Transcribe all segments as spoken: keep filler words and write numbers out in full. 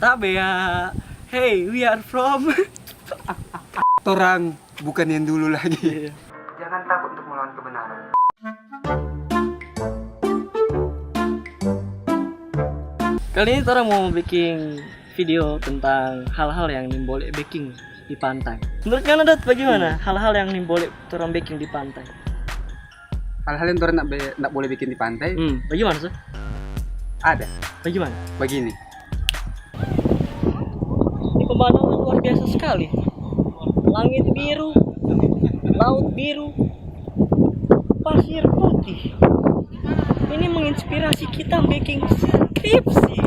Tabea. Hey, we are from. Torang bukan yang dulu lagi. Jangan takut untuk melawan kebenaran. Kali ini torang mau bikin video tentang hal-hal yang nimbole beking di pantai. Menurut ngana, Dot, bagaimana hal-hal yang nimbole torang beking di pantai? Hal-hal yang torang ndak be- ndak boleh bikin di pantai. Hmm, bagaimana, so? Ada. Bagaimana? Begini. Ini pemandangan luar biasa sekali. Langit biru, laut biru, pasir putih. Ini menginspirasi kita bikin skripsi.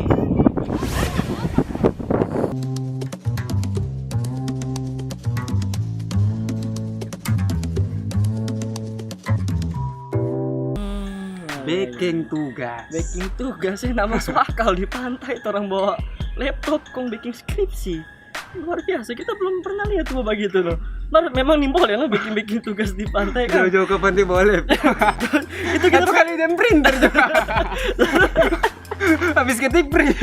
Beking tugas. Beking tugas yang nama masuk akal di pantai, orang bawa laptop kong bikin skripsi. Luar biasa, kita belum pernah lihat tuh begitu loh. Mar, memang nimbole lo bikin-bikin tugas di pantai kan. Jauh-jauh ke pantai bawa laptop. Itu kita Satu kali dan printer juga. Habis ketik print.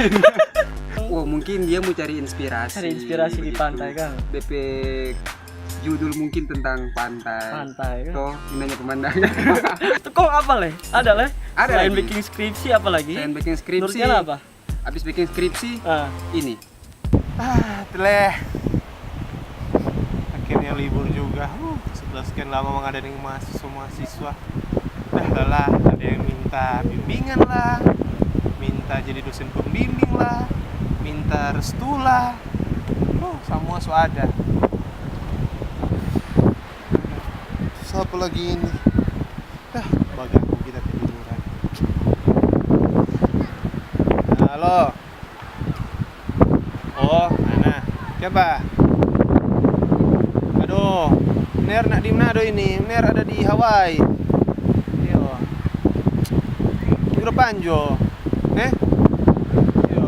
Oh, mungkin dia mau cari inspirasi. Cari inspirasi di pantai kan. D P judul mungkin tentang pantai. Pantai kan. Toh, indahnya pemandangan. Itu kong apa leh? Ada leh? Ada Selain lagi. Bikin skripsi apa lagi? Selain bikin skripsi. Menurut kalian apa? Habis bikin skripsi, Ah. Ini. Ah, teleh. Akhirnya libur juga. Huh, setelah sekian lama mengada dengan mahasiswa-mahasiswa. Dah lelah, ada yang minta bimbingan lah, minta jadi dosen pembimbing lah, minta restu lah. Huh, semua so ada. Susah apa lagi ini? Dah, baganggu kita tiduran. Halo. Oh, mana? Siapa? Aduh, Ner nak di mana do ini? Ner ada di Hawaii. Iyo. Minggu depan jo. Eh? Iyo.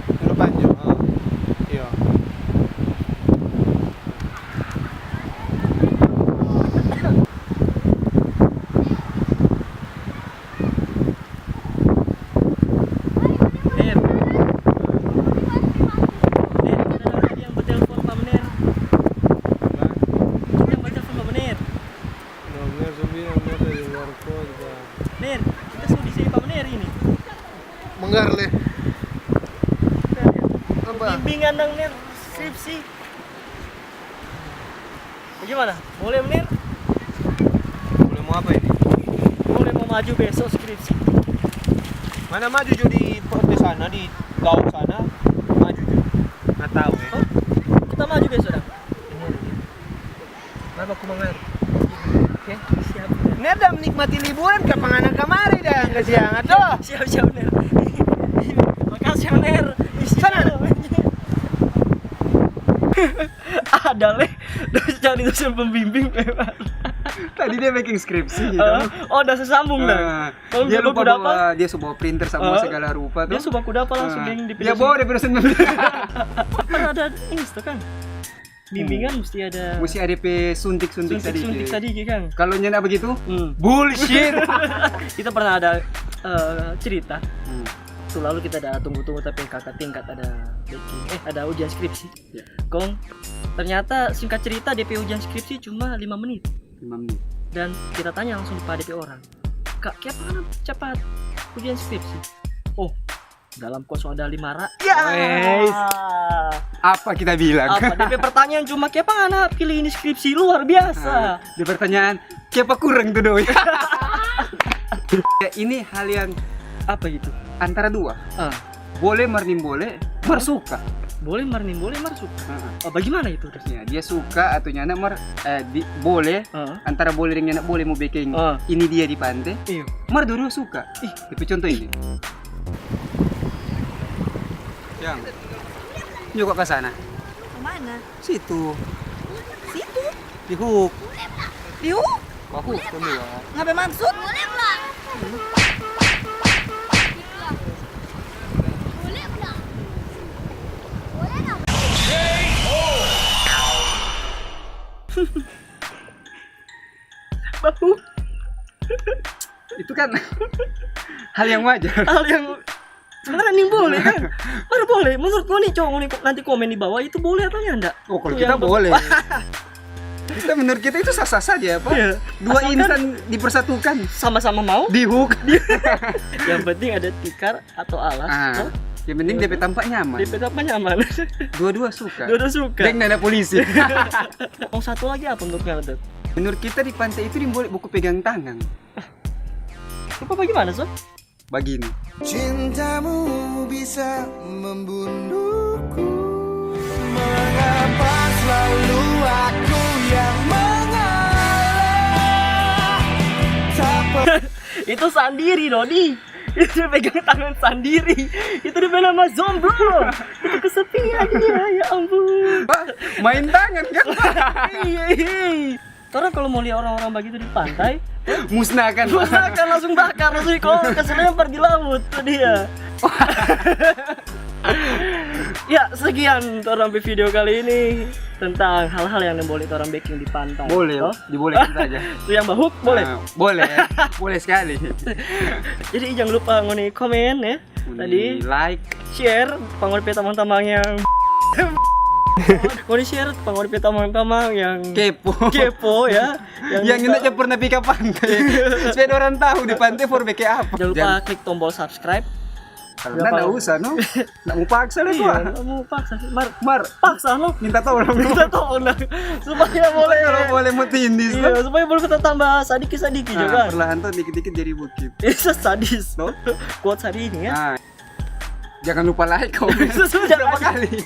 Minggu depan jo. Oh. Iyo. Ner. Ner, ada laki yang bertelepon pa Ner. Yang bertelepon pa Ner. Nah, Ner sendiri yang ada di luar kota. Ner, kita so di sini pa Ner ini. Menggar le. Kita lihat. Apa? Bimbingan dang Ner, skripsi. Bagaimana? Boleh, Ner? Boleh mau apa ini? Boleh mau maju besok skripsi. Mana maju jo di, di sana, di daun sana. Maju jo. Nggak tahu ya. Oh, kita maju besok dang. Kenapa aku mengalir? Oke, siap. Ner dang menikmati liburan ke pangana kamari dang, kasihan tuh. Siap, siap, Ner. Makasih, Ner. Sana. Ada leh, dos cari dosen pembimbing memang. Tadi dia bikin skripsi gitu. Ah, oh, udah sesambung dah. Ah, Kalau dia dia lupa baku dapat, bawa, dia so bawa printer sama Ah. Segala Rupa tuh. Dia so baku dapat langsung Ah, yang di dia bawa dia dosen pembimbing. Kan ada ini tuh kan. Bimbingan mesti ada Mesti ada pe suntik-suntik tadi. suntik-suntik Ki. tadi kan. Kalau nyanda begitu, Hmm. Bullshit. Kita pernah ada eh, cerita. Hmm. Tuh lalu kita ada tunggu-tunggu tapi kakak tingkat ada bikin eh ada ujian skripsi. Ya. Kong ternyata singkat cerita D P ujian skripsi cuma lima menit. Lima menit. Dan kita tanya langsung pada D P orang. Kak, kiapa ngana capat ujian skripsi? Oh, dalam kosong ada lima ra. Ya. Wes. Apa kita bilang? Apa? D P pertanyaan cuma kiapa ngana pilih ini skripsi luar biasa. Ah, di pertanyaan, siapa kurang tuh doi? Ya, ini hal yang Apa gitu? Antara dua. Ah, Boleh mar nimbole, mar suka. Boleh mar nimbole mar suka. Heeh. Oh, bagaimana itu? Ya, dia suka atau nyanda mar eh, di, boleh Heeh. Antara boleh deng nyanda boleh mau bikin Ah. ini dia di pante. Iyo. Mar dua-dua suka. Ih. Tapi contoh ini. Yang. Yuk ke sana. Mana? Situ. Situ? Di hook. Di hook? Ke hook kedua. Ngapa maksud? Bahu. Itu kan hal yang wajar. Hal yang Sebenarnya nih boleh kan? Mana boleh? Menurut kau nih cowok nih nanti komen di bawah itu boleh atau ya enggak? Oh, kalau kita boleh. Kita, menurut kita itu sah-sah saja apa? Iya. Dua insan dipersatukan. Sama-sama mau? Di hook. Yang penting ada tikar atau alas. Ah, yang penting dia tampak nyaman. Dia tampak nyaman. Dua-dua suka. Dua-dua suka. Deng nada polisi. Mau satu lagi apa menurut kau? Menurut kita di pantai itu boleh buku pegang tangan. Apa bagaimana, so? Begini. Cintamu bisa membunuhku. Mengapa selalu aku yang mengalah? Itu sandiri, Dodi. Itu dia pegang tangan sandiri. Itu dia nama jomblo. Itu kesepian dia, ya ampun. Main tangan kan? Iya, iya. Torang kalau mau lihat orang-orang begitu di pantai, musnahkan. Musnahkan, langsung bakar, langsung ikut ke, selempar di laut tuh dia. Ya, sekian torang pe video kali ini tentang hal-hal yang boleh torang beking di pantai. Boleh, oh, dibolehkan saja. Tuh yang bahuk boleh? Nah, boleh. Boleh sekali. Jadi jangan lupa ngoni komen ya. Tadi like, share, pangor pe tamang-tamang yang ngoni share, pangor pe tamang-tamang yang kepo, kepo ya. Yang, yang ini aja pernah pika pantai. Supaya orang tahu di pantai for beke apa. Jangan lupa klik tombol subscribe. Kalau nggak usah, no. Nggak mau paksa deh gua. Nggak mau paksa. Mar, Mar, paksa, no. Minta tolong. Minta tolong, nah. Supaya boleh, kalau boleh mau tindis, iya, supaya boleh kita tambah sadiki-sadiki juga. Perlahan tuh dikit-dikit jadi bukit. Itu sadis. No? Kuat hari ini ya. Nah. Jangan lupa like, komen. Sudah berapa kali?